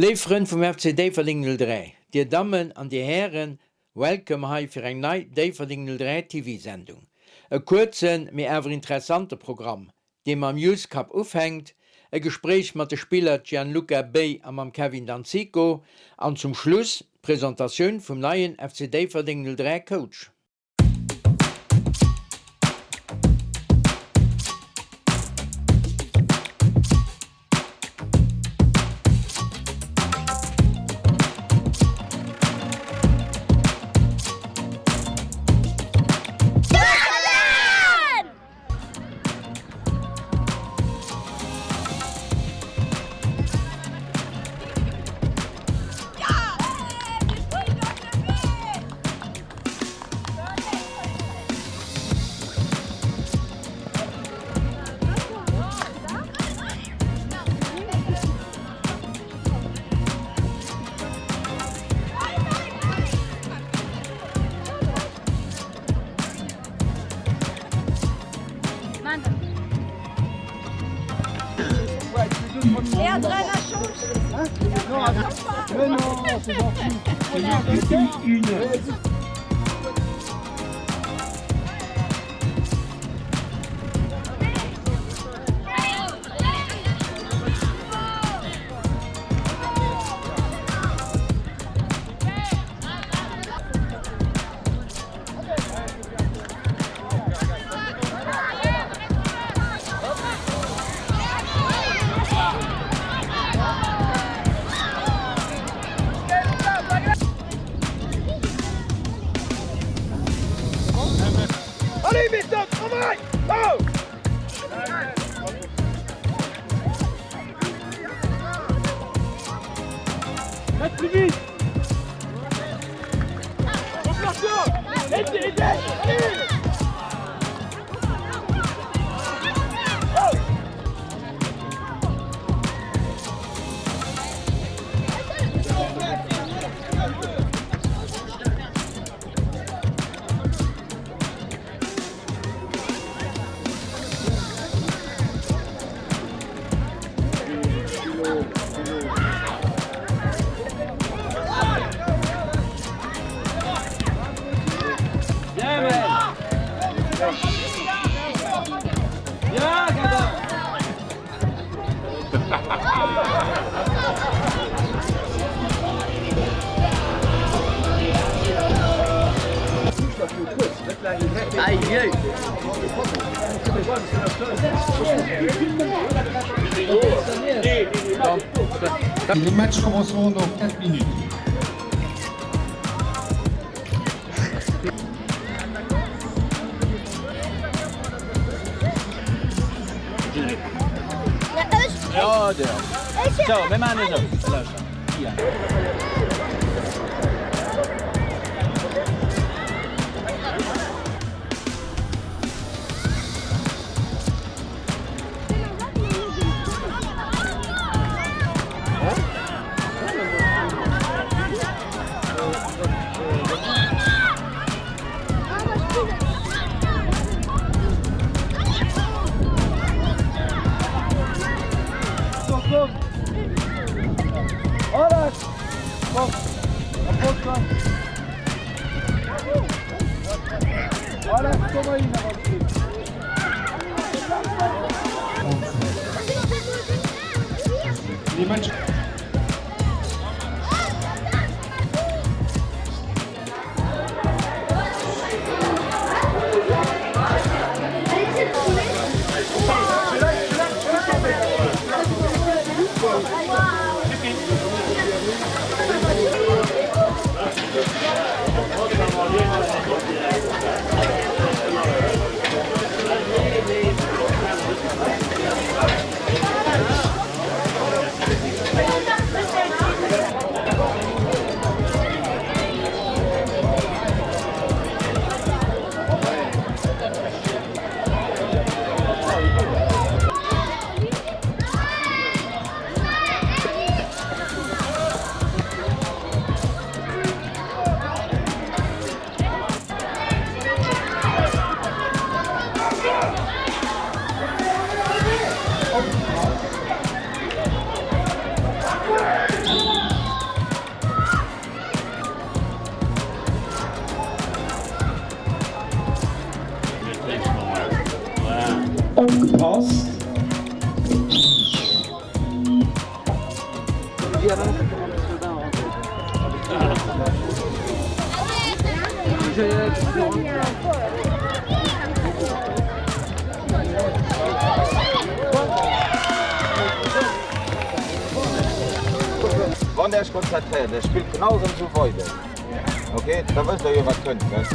Léif Frënn vum FC Déifferdeng 03, Dir Dammen an Dir Hären, welcome hei fir eng nei Déifferdeng 03 TV Sendung. E kuerzen, mee awer interessante Programm, dee mam Youth Cup ufänkt, e Gespréich mat de Spiller Gianluca Bey a mam Kevin Danzico an zum Schluss d'Presentatioun vum neien FC Déifferdeng 03 Coach. Les matchs commenceront dans 4 minutes. Les matchs. Opgepasst! Wann der Iech konzentréiert, der spillt genau erëm esou weider, ok? Da wësst der jo wat kënnt, gell?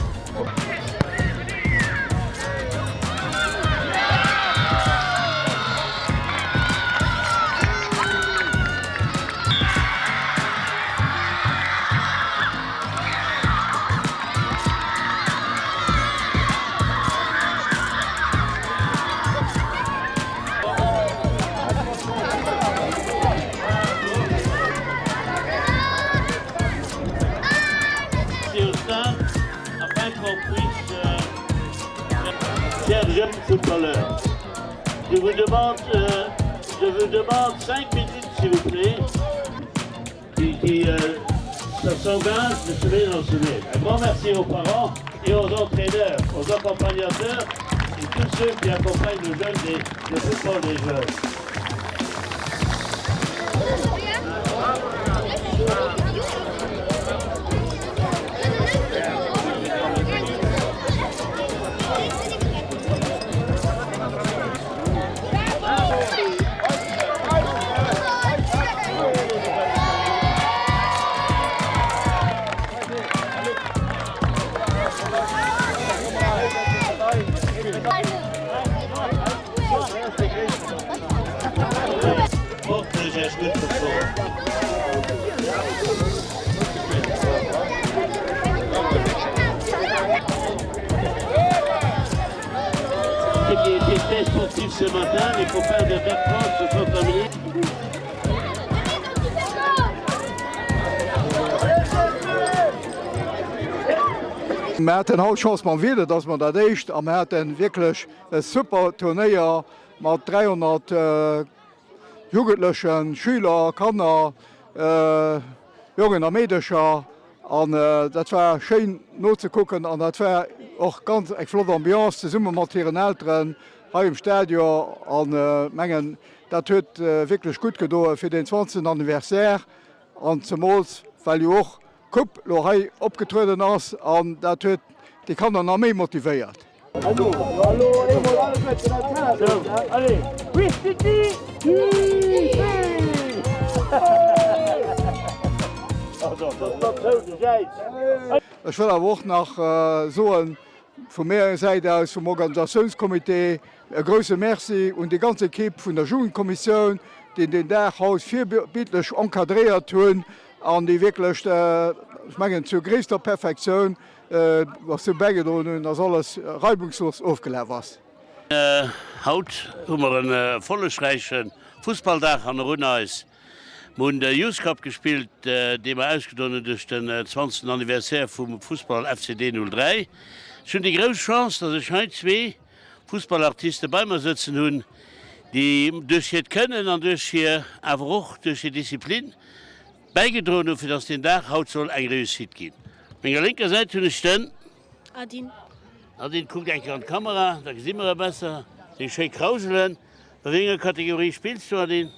Afin qu'on puisse euh, chers jeunes footballeurs, je vous demande, euh, je vous demande cinq minutes, s'il vous plaît, qui, qui euh, s'engage de semaine en semaine. Un grand merci aux parents et aux entraîneurs, aux accompagnateurs et tous ceux qui accompagnent nos jeunes des, de football des jeunes. Qui était très sportif ce matin, les copains de Bertrand se sont amenés. Mir haten haut Chance mam Wieder, dass mer dat éischt a mir haten wierklech e super Turnéier mat 300 Jugendlechen, Schüler, Kanner, Jongen a Meedecher an dat war schéin nozekucken an dat war och ganz eng flott Ambiance zesumme mat hiren Elteren hei um Stadion an mengen dat huet wierklech gutt gedoe fir deen 20. Anniversaire an zemools well jo och Coupe lo hei opgetrueden ass an dat huet déi Kanner nach méi motivéiert. Ech wëll awer och nach soen, vu menger Säit aus, vum Organisatiounscomité, e grouse Merci un déi ganz Equipe vun der Jugendkommissioun, déi deen Dag haut virbildlech encadréiert hunn an déi wierklech, ech mengen, zur gréisster Perfektioun dozou bäigedroen hunn, dass alles reibungslos ofgelaf ass. Haut hu mer en erfollegräiche Fussballdag hannerun eis. Mer hunn de Youth Cup gespillt, dee mer ausgedroen hunn duerch den 20. Anniversaire vum Fussball FCD 03. Ech hunn déi grouss Chance, dass ech hei zwee Fussballartiste bei mer sëtzen hunn, déi duerch hiert Kënnen an duerch hir, awer och duerch hir Disziplin bäigedroen hunn, fir dass deen Dag haut soll eng Réussite ginn. Op menger lénker Säit hunn ech den. Adin. Adin, kuckt eng Kéier an d'Kamera, da gesi mer e besser. Seng schéi Krauselen. A wéi enger Kategorie spills du, Adin?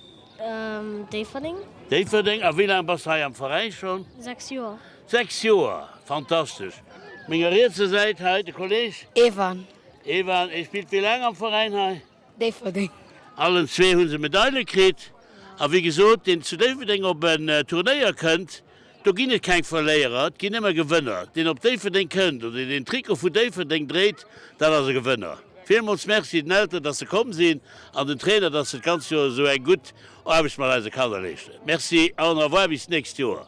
Déifferdeng. Déifferdeng. A wéi laang bass de hei am Veräin schonn? 6 Joer. 6 Joer! Fantastesch. Op menger rietser Säit hei de Kolleg. Evan. Evan, e spillt wéi laang am Veräin hei? Déifferdeng. Allen zwee hu se Medaile kritt. A wéi gesot, deen zu Déifferdeng op en Turnéier kënnt, do ginn et keng Verléierer, et ginn nëmme Gewënner. Deen op Déifferdeng kënnt oder deen den Trikot vu Déifferdeng dréit, dat ass e Gewënner. Villmools Merci den Elteren, dass se komm sinn an den Trainer, dass se d'ganz Joer esou eng gutt Aarbecht mat eise Kanner leeschten. Merci an au revoir bis d'nächst Joer.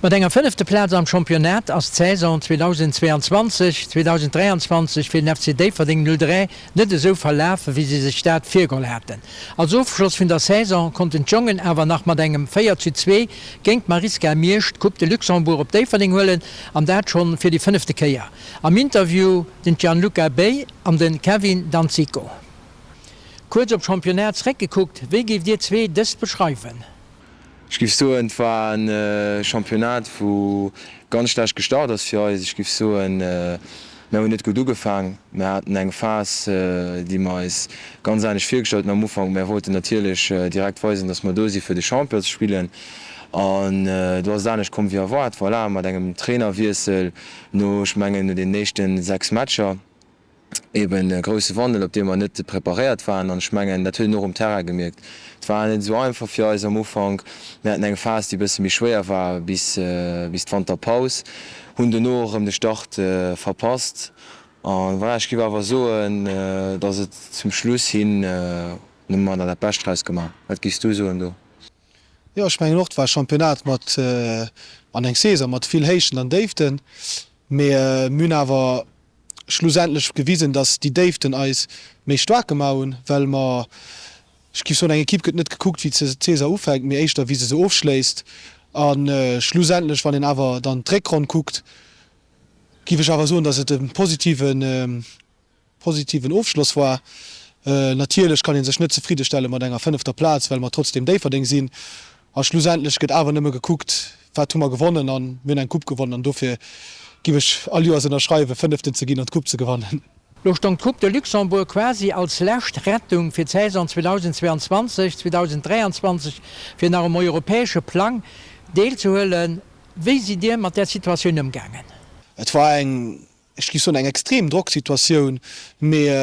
Mat enger fënnefte Plaz am Championnat ass d'Saison 2022, 2023 fir den FC Déifferdeng 03 net esou verlaf, wéi si sech dat virgeholl haten. Als Ofschloss vun der Saison konnten d'Jongen awer nach mat engem 4 zu 2 géint d'Marisca Miersch d'Coupe de Luxembourg op Déifferdeng huelen an dat schonn fir déi fënnefte Kéier. Am Interview den Gianluca Bey an de Kevin Danzico. Kuerz op d'Championnat zeréckgekuckt, wéi géift Dir zwee dëst beschreiwen? Ech giff soen, et war e Championnat wou ganz schlecht gestart ass fir eis. Ech giff soen, mär hunn net gutt ugefaang. Mär haten eng Phas, déi mer eis ganz anescht virgestallt hunn am Ufank. Mär wollten natierlech direkt weisen, datt mer do si fir de Champion ze spillen an do ass et anescht komm wéi erwaart. Voilà, mat engem Trainerwiessel no, ech mengen, no den éischten 6 Matcher. Eben e grousse Wandel, op dee mer net preparéiert waren. An ech mengen, dat huet een och um Terrain gemierkt. Et war net esou einfach fir eis am Ufank. Mir haten eng Phas, déi e bësse méi schwéier war bis bis d'Wanterpaus, hunn dono och erëm de Start verpasst. An voilà, ech géif awer soen, datt et zum Schluss hin, hu mer nach dat Bescht draus gemaach. Wat géifs du soen do? Jo, ech mengen och, et war e Championnat mat, an eng Saison mat vill Héichten an Déiften. Mee mir hunn awer schlussendlech gewisen, datt déi Déiften eis méi staark gemaach hunn, well mer, ech géif soen, eng Ekipp gëtt net gekuckt, wéi d'Saison ufänkt, mee éischter wéi se se ofschléisst. A schlussendlech, wann een awer dann d'Réckronn kuckt, géif ech awer soen, datt et e positiven, positiven Ofschloss war. Natierlech kann ee sech net zefridde stelle mat enger fënnefter Plaz, well mer trotzdeem Déifferdeng sinn. A schlussendlech gëtt awer nëmme gekuckt, wat hu mer gewonnen an mir hunn eng Coupe gewonnen an dofir giff ech all Joers ënnerschreiwen, Fënneften ze ginn an d'Coupe ze gewannen. Lo stong d'Coupe de Luxembourg quasi als lescht Rettung fir d'Saison 2022, 2023 fir nach um europäesche Plang deelzehuelen. Wéi sidd Dir mat där Situatioun ëmgaangen? Et war eng ech géif soen, eng extrem Drocksituatioun, mee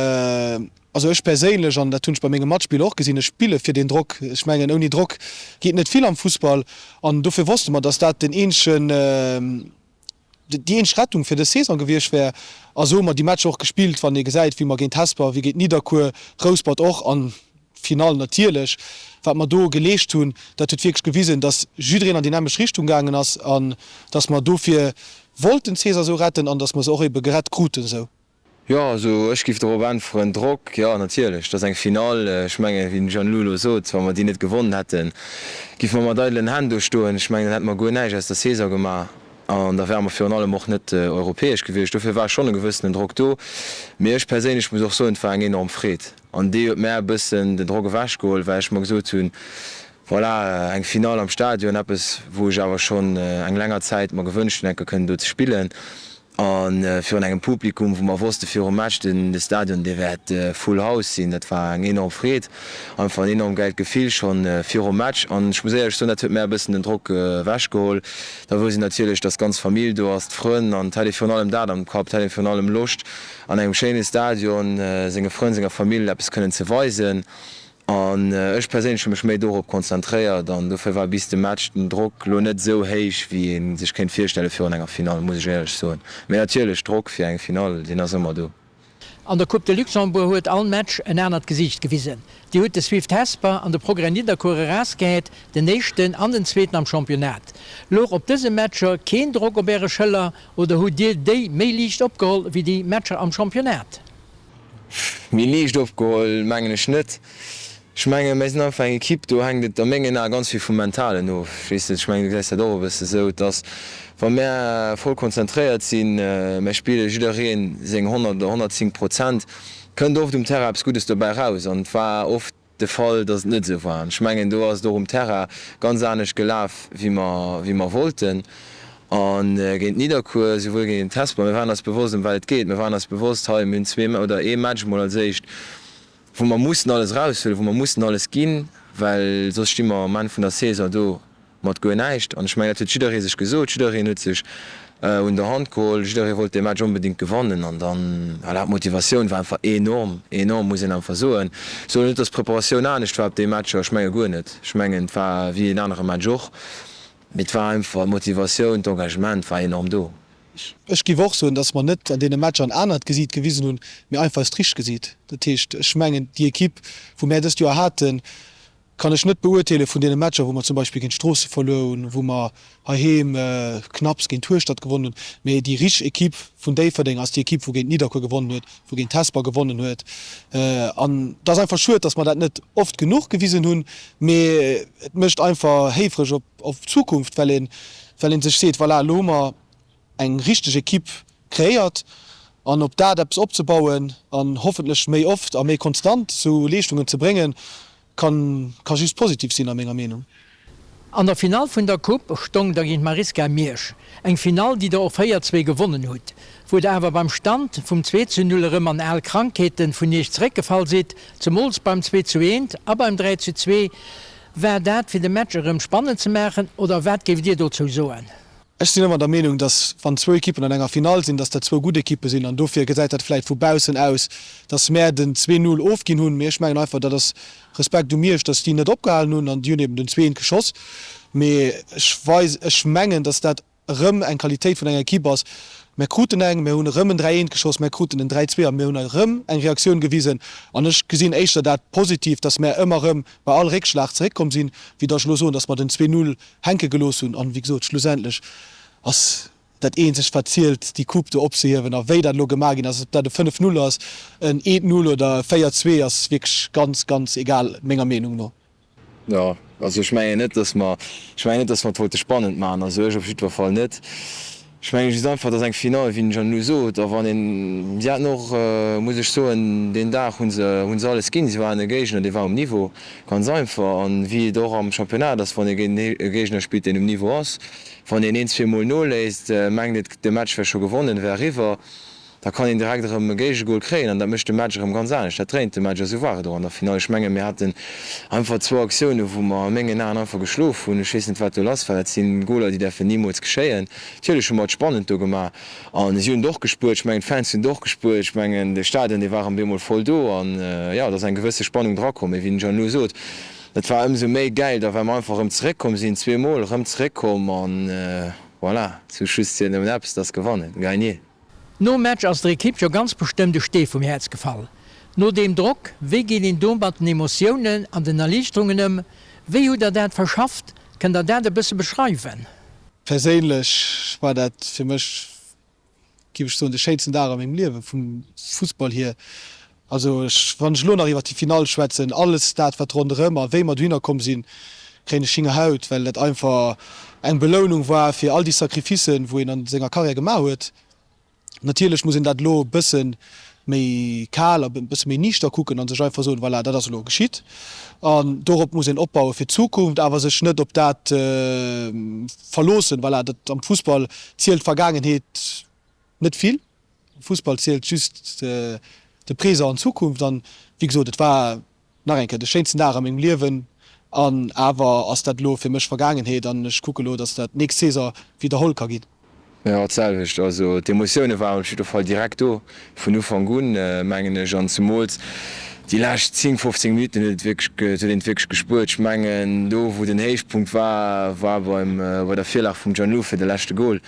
also ech perséinlech, an dat hunn ech bei menge Matspiller och gesinn, ech spille fir deen Drock. Ech mengen, ouni Drock geet net vill am Fussball an dofir wosste mer, datt dat den eenzegen, déi eenzeg Rettung fir dës Saison gewiescht wär. A sou hu mer déi Matcher och gespillt, wann ee gesäit, wéi mer géint Hesper, wéi géint Nidderkuer, Rouspert och an Finall natierlech, wat mer do geleescht hunn, dat huet wierklech gewisen, dass jiddereen an déi nämmlecht Richtung gaangen ass an dass mer dofir wollten d'Saison esou retten an dass mer se och ebe gerett kruten esou. Jo, also ech géif dorop äntweren, Drock, jo natierlech, et ass eng Finall. Ech mengen, wéi den Gianlu elo sot, wa mer déi net gewonnen hätten, géife mer mat eidelen Hänn do stoen. Ech mengen, dann hätte mer guer näischt aus der Saison gemaach an da wäre mer virun allem och net europäesch gewiescht. Dofir war schonn e gewëssenen Drock do. Mee ech perséinlech muss och soen, et war eng enorm Freed. An déi huet mär e bëssen den Drock ewech geholl, well ech mer gesot hunn, voilà, eng Finall am Stadion, eppes wou ech awer schonn eng länger Zäit mer gewënscht hunn, eng Kéier kënnen do ze spillen. A virun engem Publikum, wou mer wosste virum Match, den de Stadion, dee wäert full house sinn. Dat war eng enorm Freed, einfach en enorm gäilt Gefill schonn virum Match. An ech muss éierlech soen, dat huet mär e bëssen den Drock ewech geholl. Da wousst een natierlech, dass d'ganz Famill do ass, d'Frënn, an et hat ee virun allem dat am Kapp, et hat ee virun allem Loscht, an engem schéine Stadion senge Frënn, senger Famill eppes kënnen ze weisen. An ech perséinlech hu mech méi dorop konzentréiert an dofir war bis de Match den Drock lo net esou héich wéi ee sech kéint virstelle virun enger Finall, muss ech éierlech soen. Mee natierlech, Drock fir eng Finall, deen ass ëmmer do. An der Coupe de Luxembourg huet all Match en anert Gesiicht gewisen. Dir hutt de Swift Hesper an de Progrès Nidderkuer erausgehäit, den éischten an den zweeten am Championnat. Louch op dëse Matcher keen Drock op äre Schëller Oder hutt Dir déi méi liicht opgeholl wéi déi Matcher am Championnat? Méi liicht opgeholl mengen ech net. Ech mengen, mir sinn einfach eng Ekipp, do hänkt et a mengen Ae ganz vill vum Mentalen of. Ech weess net, ech mengen, du gesäis dat och e bësse sou, dass wa mär voll konzentréiert sinn, mär spille jidderee seng 100 oder 110 Prozent, kënnt oft um Terrain eppes Guddes dobäi raus. An et war oft de Fall, dass et net esou war. An ech mengen, do ass et och um Terrain ganz anescht gelaf, wéi mer, wéi mer wollten. A géint Nidderkuer, souwuel géint Hesper, mir waren eis bewosst, ëm wat et geet. Mir waren eis bewosst, hei, mir hunn zwee oder ee Match emol als éischt, wou mer mussen alles eraushuelen, wou mer mussen alles ginn, well soss sti mer um Enn vun der Saison do Mat guer näischt. An ech mengen, dat huet jidderee sech gesot. Jiddereen huet sech un der Hand geholl. Jidderee wollt dee Match onbedéngt gewannen. An dann, voilà, d'Motivatioun war einfach enorm, enorm, muss een einfach soen. Ech soen net, dass d'Preparatioun anescht war op déi Matcher. Ech menge guer net. Ech mengen, et war wéi een anere Match och. Mee et war einfach, d'Motivatioun, d'Engagement war enorm do. Ech géif och soen, dass mer net an deene Matcher en anert Gesiit gewisen hunn, mee einfach eist richtegt Gesiit. Dat heescht, ech mengen, déi Ekipp, wou mär dëst Joer haten, Kann ech net beurteele vun deene Matcher, wou mer zum Beispill géint Stroossen verluer hunn, wou mer heiheem knapps géint Hueschtert gewonnen hunn. Mee déi richteg Equipe vun Déifferdeng ass déi Equipe, wou géint Nidderkuer gewonnen huet, wou géint Hesper gewonnen huet. An et ass einfach schued, datt mer dat net oft genuch gewisen hunn. Mee et mécht einfach héifreg op d'Zukunft, well een, well ee sech seet, voilà, elo hu mer eng richteg Equipe kreéiert an op dat eppes opzebauen an hoffentlech méi oft a méi konstant esou Leeschtungen ze bréngen, kann ka just positiv sinn a menger Meenung. An der Finall vun der Coupe stong der géint Marisca Miersch, eng Finall déi der och 4, 2 gewonnen hutt, wou der awer beim Stand vum 2 zu 0 erëm an al Krankheeten vun iech zeréckgefall sidd, zemools beim 2 zu 1 a beim 3 zu 2. War dat fir de Match erëm spannend ze maachen oder wat géift dir dozou soen? Ech sinn ëmmer der Meenung, datt wann zwou Ekippen an enger Finall sinn, datt dat zwou gutt Ekippe sinn an dofir gesäit dat vläit vu baussen aus, datt mär den 2, 0 ofginn hunn. Mee ech mengen einfach, dat ass Respekt u Miersch, datt déi net opgehalen hunn an déi hunn eben den 2, 1 geschoss. Mee ech weis, ech mengen, datt dat erëm eng Qualitéit vun enger Ekipp ass. Mär kruten eng, mär hunn erëm en 3, 1 geschoss, mär kruten en 3, 2 a mir hunn erëm eng Reaktioun gewisen. An ech gesinn éischter dat positiv, datt mär ëmmer erëm bei all Réckschlag zeréckkomm sinn, wéi datt ech elo soen, datt mer den 2, 0 hänke gelooss hunn. An, wéi gesot, schlussendlech ass dat eenzegt wat zielt, déi Coupe do opzehiewen. A wéi dat elo gemaach ginn ass, ob dat e 5, 0 ass, en 1, 0 oder e 4, 2, ass wierklech ganz, ganz egal, menger Meenung no. Jo, also ech mengen net, dass mer, ech mengen net, dass mer et wollte spannend maachen, also ech op jiddwer Fall net. Ech mengen just einfach, et ass eng Finall, wéi den Jeannot sot, a wann een, si haten och, muss ech soen, deen Dag hu se, hu se alles ginn. Si waren e Géigner, dee war um Niveau, ganz einfach. An wéi et och am Championnat ass, wann ee géint e Géigner spillt, deen um Niveau ass, wann een een, zweemol noléisst, mengt et, de Match wär scho gewonnen, wär eriwwer. Da kann een direkt erëm e Géigegol kréien an dat mécht de Match erëm ganz anescht. Dat dréint de Match a sou war et och an der Finall. Ech menge mir haten einfach zwou Aktiounen, wou mer a mengen Aen einfach geschlof hunn. Ech weess net, wat do lass war. Dat si Goler, déi däerfen nimools geschéien. Natierlech hu mer et spannend do gemaach a si hunn et och gespuert. Ech mengen, d'Fans hunn et och gespuert. Ech mengen, de Stadion, dee war erëm bemol voll do an jo, et ass eng gewësse Spannung drakomm. Mee wéi den Jeannot sot, et war ëmsou méi gäil da, well mer einfach erëm zeréckkomm sinn, zweemol erëm zeréckkomm an voilà, zum Schluss zielt nëmmen eppes, dat ass gewannen, gagner. Nom Match ass der Ekipp jo ganz bestëmmt e Stee vum Häerz gefall. No deem Drock, wéi geet een do mat den Emotiounen an den Erliichterungen ëm? Wéi hutt der dat verschafft? Kënnt der dat e bësse beschreiwen? Perséinlech war dat fir mech, géif ech soen, de schéinsten Dag a mengem Liewen, vum Fussball hier. Also ech, wann ech elo nach iwwert déi Finall schwätzen, alles dat wat ronderëm a wéi mer dohinner komm sinn, kréien ech Hingerhaut, well dat einfach eng Belounung war fir all déi Sacrificen, wou een an senger Carrière gemaach huet. Natierlech muss een dat elo e bësse méi kal a e bësse méi niichter kucken a sech einfach soen, voilà, dat ass elo geschitt an dorop muss een opbaue fir d'Zukunft, awer sech net op dat verloossen. Voilà, dat am Fussball zielt d'Vergaangenheet net vill. Am Fussball zielt just de Présent an d'Zukunft. An wéi gesot, et war nach eng Kéier de schéinsten Dag a mengem Liewen. An awer ass dat elo fir mech Vergaangenheet an ech kucke elo, datt dat nächst Saison widderholl ka ginn. Jo, d'selwecht. Also d'Emotioune waren op jidder Fall direkt do, vun Ufank un, mengen ech. An zemools déi lescht 10, 15 Minutten huet et wierklech, huet een et wierklech gespuert. Ech mengen, do wou den Héichpunkt war, war beim, bei der Virlag vum Gianlu fir de leschte Gol.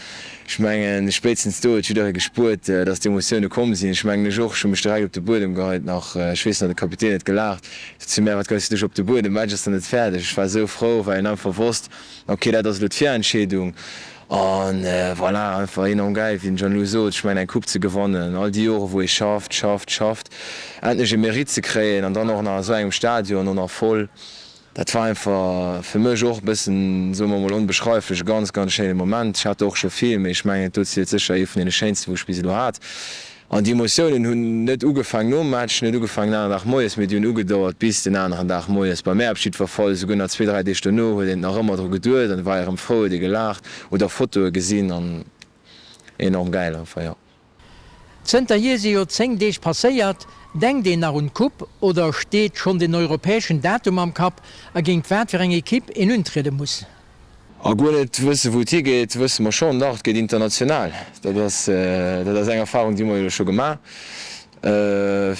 Ech mengen, spéitstens do huet jidderee gespuert, dass d'Emotioune komm sinn. Ech mengen, ech och. Ech hu mech direkt op de Buedem geheit nach. Ech weess nach, de Kapitän huet gelaacht, sot zu mär, Wat geheis du dech op de Buedem? De Match ass nach net fäerdeg. Ech war esou frou, well een einfach wosst, ok, dat ass elo d'Virentscheedung. A voilà, einfach enorm gäil, wéi den Jean-Lou sot. Ech mengen, eng Coupe ze gewannen, all déi Jore wou ee schafft, schafft, schafft, endlech e Mérite ze kréien an dann och nach a sou engem Stadion, och nach voll. Dat war einfach fir mech och e bëssen, soe mer mol, onbeschreiflech, e ganz, ganz schéine Moment. Ech hat der och scho vill, mee ech mengen, dat do zielt sécher ee vun deene schéinsten, wou ech bis elo hat. An déi Emotiounen hunn net ugefaang nom Match, net ugefaang den aneren Dag moies, mee déi hunn ugedauert bis den aneren Dag moies. Bei mär op jiddwer Fall, esouguer nach zwee, dräi Deeg dono huet een nach ëmmer dru geduet an war erëm frou, huet ee gelaacht oder Fotoe gesinn an enorm gäil einfach, jo. Zënterhier si jo 10 Deeg passéiert. Denkt een nach un d'Coupe oder steet schonn den europäeschen Datum am Kapp a géint wat fir eng Ekipp een untriede muss? A guer net wësse wou et higeet, wësse mer schonn. Dach, et geet international. Dat ass, dat ass eng Erfarung, déi hu mer jo elo scho gemaach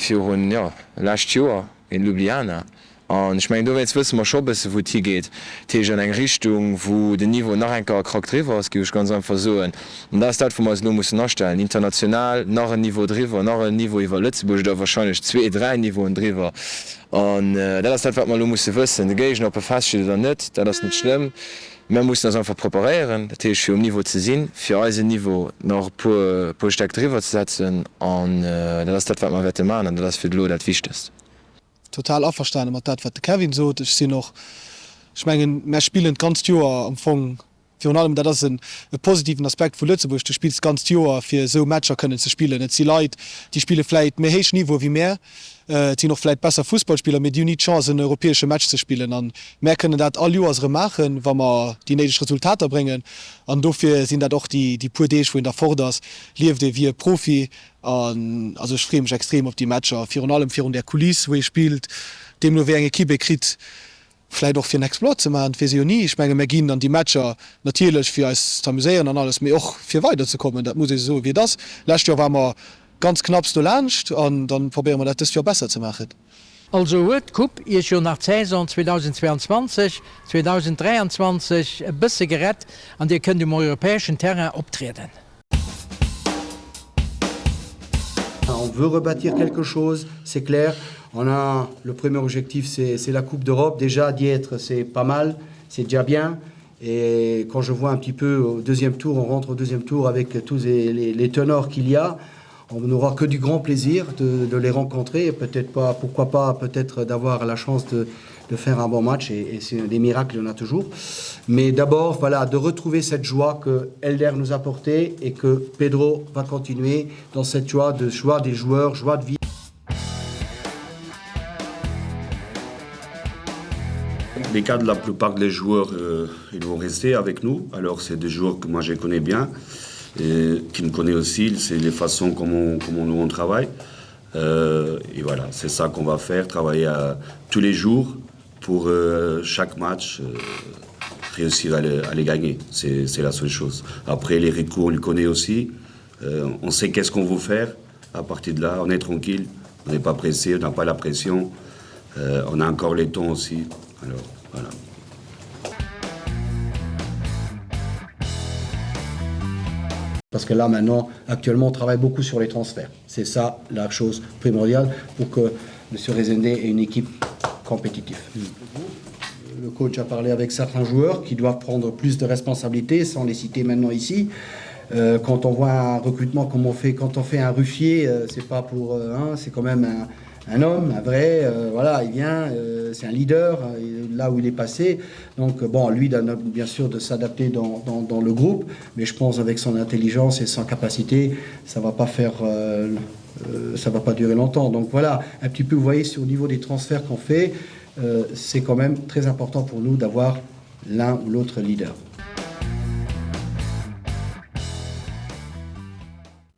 virun, jo, lescht Joer géint Ljubljana. An ech mengen, dowéinst wësse mer scho e bësse wou et higeet. Dat heescht an eng Richtung, wou den Niveau nach eng Kéier e Krack driwwer ass, géif ech ganz einfach soen. An dat ass dat, wou mer eis elo mussen astellen, international nach en Niveau driwwer, nach en Niveau iwwer Lëtzebuerg oder wahrscheinlech zwee, dräi Niveauen driwwer. An dat ass dat, wat mer elo musse wëssen. De Géigner, ob e feststeet oder net, dat ass net schlëmm. Mer mussen eis einfach preparéieren, dat heescht fir um Niveau ze sinn, fir eisen Niveau nach e puer, puer Stäck driwwer ze setzen. An dat ass dat, wat mer wäerte maachen an dat ass fir elo dat Wichtegst. Total averstane mat dat, wat de Kevin sot. Ech sinn och, ech mengen, mär spillen d'ganzt Joer am Fong, virun allem dat ass e positiven Aspekt vu Lëtzebuerg, du spills d'ganzt Joer fir esou Matcher kënnen ze spillen. Et si Leit, déi spille vläit méi héich Niveaue wéi mär, et sinn och vläit besser Fussballspiller, mee déi hunn ni d'Chance en europäesche Match ze spillen. An mär kënnen dat all Joers erëm maachen, wa mer déi néideg Resultater bréngen. An dofir sinn dat och déi puer Deeg, wou een da fort ass, lieft ee wéi e Profi. An also ech freeë mech extrem op déi Matcher, virun allem virun där Kuliss wou ee spillt, deemno wéi eng Ekipp ee kritt, vläit och fir en Exploit ze maachen, dat weess ee jo ni. Ech menge mär ginn an déi Matcher natierlech fir eis z'amuséieren an alles, mee och fir weiderzekommen, dat muss ee soe wéi et ass. Lescht Joer ware mer ganz knapps dolaanscht an da probéiere mer dat dëst Joer besser ze maachen. Also huet d'Coupe iech jo nach d'Saison 2022, 2023 e bësse gerett an dir kënnt um europäeschen Terrain optrieden. On veut rebâtir quelque chose, c'est clair. On a le premier objectif, c'est la Coupe d'Europe. Déjà d'y être, c'est pas mal, c'est déjà bien. Et quand je vois un petit peu au deuxième tour, on rentre au deuxième tour avec tous les, les, les tenors qu'il y a, on n'aura que du grand plaisir de, de les rencontrer et peut-être pas, pourquoi pas, peut-être d'avoir la chance de, de faire un bon match et, et c'est des miracles, il y en a toujours. Mais d'abord, voilà, de retrouver cette joie que Elder nous a portée et que Pedro va continuer dans cette joie de joie des joueurs, joie de vie. Les cas de la plupart des joueurs, euh, ils vont rester avec nous. Alors c'est des joueurs que moi je connais bien et qui me connaît aussi, c'est les façons comment, comment nous on travaille. Euh, et voilà, c'est ça qu'on va faire, travailler à, euh, tous les jours pour euh, chaque match euh, réussir à les, à les gagner. C'est la seule chose. Après les recours, on les connaît aussi. Euh, on sait qu'est-ce qu'on veut faire. À partir de là, on est tranquille, on n'est pas pressé, on n'a pas la pression. Euh, on a encore les tons aussi. Alors voilà. Parce que là maintenant, actuellement, on travaille beaucoup sur les transferts. C'est ça la chose primordiale pour que M. Rezende ait une équipe compétitive. Le coach a parlé avec certains joueurs qui doivent prendre plus de responsabilités, sans les citer maintenant ici. Euh, quand on voit un recrutement comme on fait quand on fait un ruffier, euh, c'est pas pour euh, c'est quand même un, un homme, un vrai, euh, voilà, il vient, euh, c'est un leader, euh, là où il est passé. Donc bon, lui bien sûr de s'adapter dans, dans, dans le groupe, mais je pense avec son intelligence et sa capacité, ça va pas faire euh, euh, ça va pas durer longtemps. Donc voilà, un petit peu vous voyez sur au niveau des transferts qu'on fait, euh, c'est quand même très important pour nous d'avoir l'un ou l'autre leader.